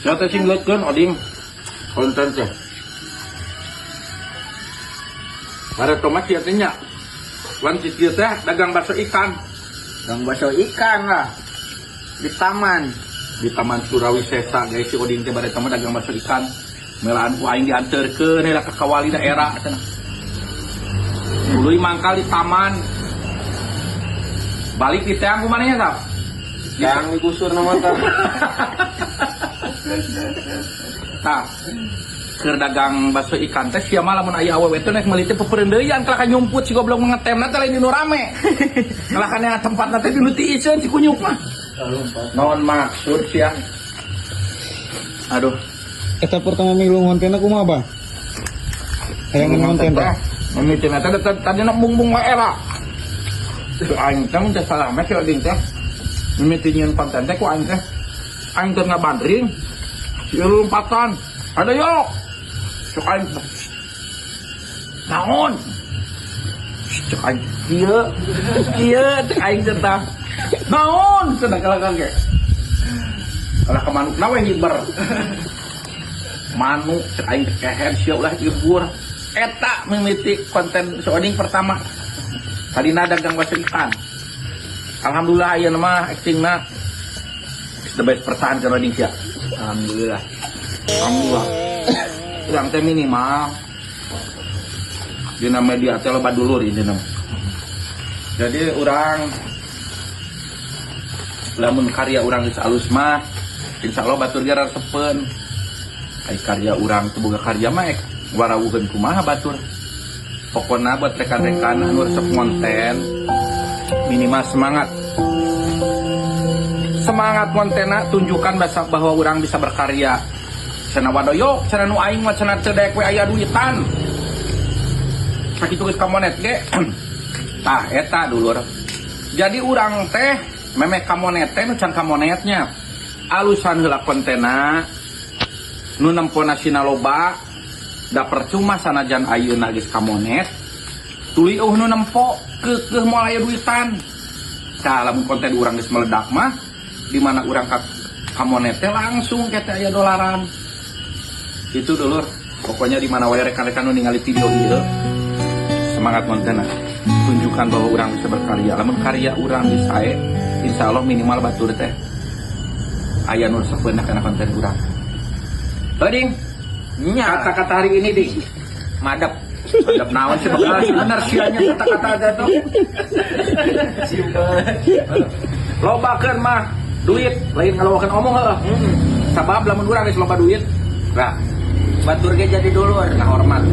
Saya teh sing leukeun, Oding, konten teh. Bareto mah sia teh nya. Wan si kieu teh dagang bakso ikan. Gang bakso ikan lah. Di taman. Di Taman Surawisesa, guys, si Oding teh bareto mah dagang bakso ikan. Melaan ku aing dianterkeun heula ka kawali daerah cenah. Tuluy mangkal di taman. Balik di teang ku manehnya tah? Yang digusur nama tah. Tah. Keur dagang bakso ikan teh sia mah lamun aya awewe teh nek meuli teh peperendeyan kalah ka nyumput si goblok mengetemna teh lain di nu rame. Kalah kana tempatna teh di nu tiiseun si kunyuk mah. Naon maksud sia? Aduh. Eta pertama milu ngontenna kumaha, Bang? Hayang ngonten teh. Mimitina teh tadi na bumbung wae era. Ku aing teh mun teu salah mah si Oding teh. Mimiti nyieun konten teh ku aing teh. Aing teh ngabandring. Si lompatan. Ada yok. Cek aing teh. Naon? Cek aing kieu. Kieu cek aing teh tah. Naon cenah kalah ge. Kalah ka manukna we hiber. Manuk cek aing teh kehed sia ulah ibur. Eta mimiti konten si Oding pertama. Tadina dagang bakso ikan. Alhamdulillah ayeuna mah actingna the best pertahan ke Oding sia. Alhamdulillah. Alhamdulillah. Urang teh minimal dina media teh loba dulur ini mah. Jadi urang lamun karya urang geus alus mah insyaallah batur ge resepeun. Ai karya urang teu boga karya mah ek warawuheun kumaha batur. Pokona buat rekan-rekan anu resep konten minimal semangat. Semangat kontenna, tunjukkan bahasa bahwa urang bisa berkarya. Cenah wadoyok, cenah nu aing mah cenah teu daek we aya duitan. Sakitu geus kamonet ge. Tah eta, dulur. Jadi urang teh memeh kamonet teh nu can kamonetnya. Alusan heula kontenna, nu nempona sina loba, da percuma sanajan ayeuna geus kamonet tuluy euweuh nu nempo, keukeuh moal aya duitan. Tah, lamun konten urang geus meledak mah di mana urang ka kamonet teh langsung kete aya dolaran. Itu, dulur. Pokoknya di mana wae rekan-rekan nu ningali video ieu, semangat kontenna, tunjukkan bahwa urang bisa berkarya. Lamun karya urang bisa, insya Allah minimal batur teh aya nu resepeun kana konten urang. Ding, Nya. Kata-kata hari ini, Ding. Madep. Madep naon sih bakal sih bener sianya kata-kata aja tuh. Lobakeun mah duit, lain ngalobakeun omong heuh. Sabab lamun urang geus loba duit, nah Batur ge jadi dulur. Nah, hormat.